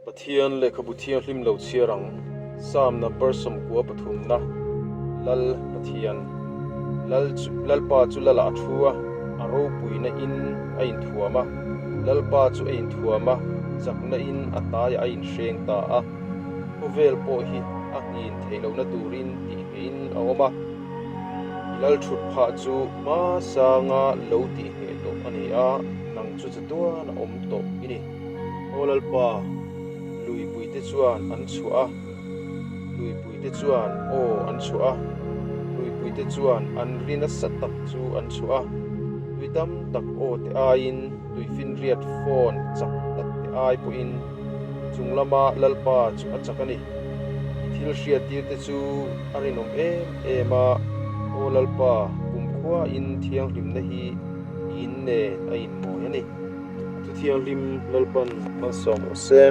Pathian lehkhabu thianghlim lo chhiar ang, Psalm number 93 na, Lal Pathian, Lal chu, Lalpa chu Lalah a thu a, a ropuina in a inthuam a, Lalpa chu a inthuam a, chakna in a taiah a inhreng ta a, khawvel pawh hi a nghin theih lohna turin tih ngeiin a awm a, i lal thut phah chu hma sanga lo tih ngheh tawh a ni a, nang chu chatuan a awm tawh i ni. Aw Lalpa, luipuite chuan an chhuah a, luipuite chuan aw an chhuah a, luipuite chuan an ri nasa tak chu an chhuah a, tui tam tak aw te aiin, tuifinriat phone chak tak te ai pawhin chung lama Lalpa chu a chak a ni. I thil hriattir te chu a rinawm em em a, Aw Lalpa, kumkhuain thianghlimna hi i in nen a inmawi a ni. A thu thianghlim Lalpan malsawm rawh se.